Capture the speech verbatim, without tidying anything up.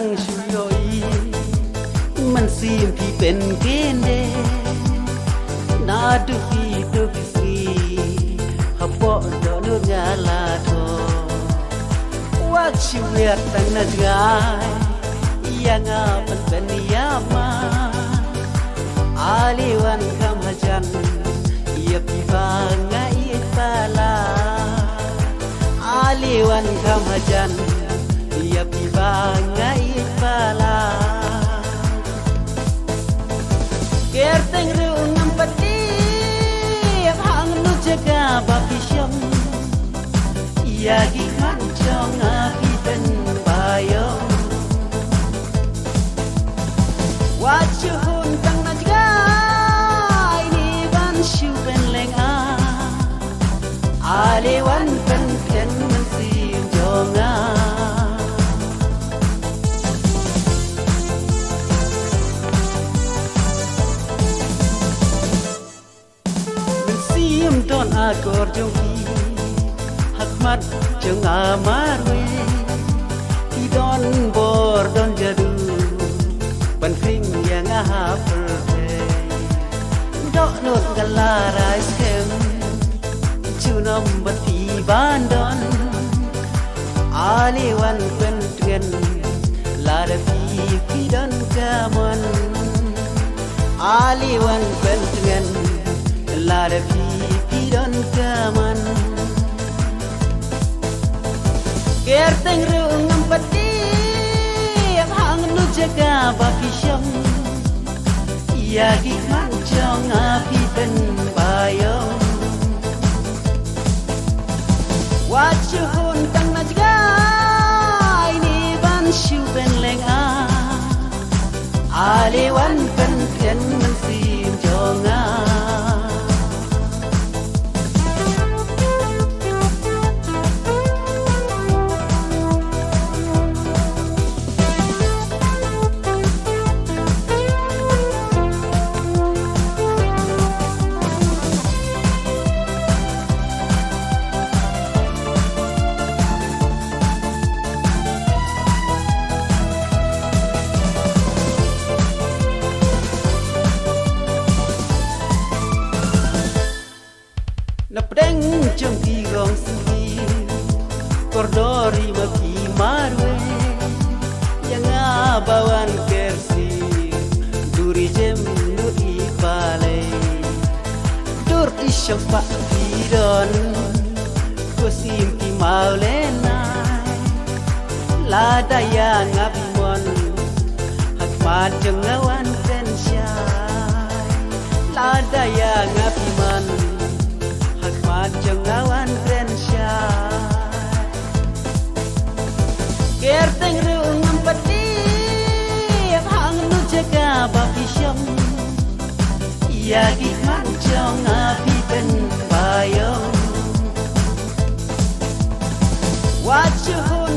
Shu ïohi mynsiem phi pynkyndit, naduh phi tu phi sngi hapoh dohnud nga la thoh. Wat shu wiar tang na jngai, ïa nga pynpynïap ma. Ale wan kham hajan, ïa phi ba nga ïeit palat. Ale wan kham hajan, ïa phi ba nga ïeit palat. Kyrteng ruh ngam pat tip, hangno jaka ba phi shong. Ïa ki khmat jong nga phi pynbiang. Wat shu hun tang na jngai, ne ban shu pynlyngngoh. Ale wan pynken mynsiem jong nga. Mynsiem don akor jong phi, ha khmat jong nga marwei. Phi don bor don jadu, ban khring ïa nga ha pyrthei. Dohnud nga la rai skhem, junom bad phi ban don. Ale wan pyntngen, lada phi phi don ka mon. Ale wan pyntngen, lada phi phi don ka mon. Kyrteng ruh ngam pat tip, hangno jaka ba phi shong. Ïa ki khmat jong nga phi pynbiang. Wat shu hun tang na jngai, ne ban shu pynlyngngoh. Ale wan pynken mynsiem jong nga. Na pdeng jong ki rong sngewsih, kordor i ma phi marwei. Ïa nga ba wan kyrsiew, dur i jem nud i palei. Dur i shong pah phi don, ko sim phi maw lenai. Lada ïa nga phi mon, ha khmat jong nga wan kren shai. Lada ïa nga phi mon, ha khmat jong nga wan kren shai. Kyrteng ruh ngam pat tip, hangno jaka ba phi shong. Ïa ki khmat jong nga phi pynbiang. Wat shu hun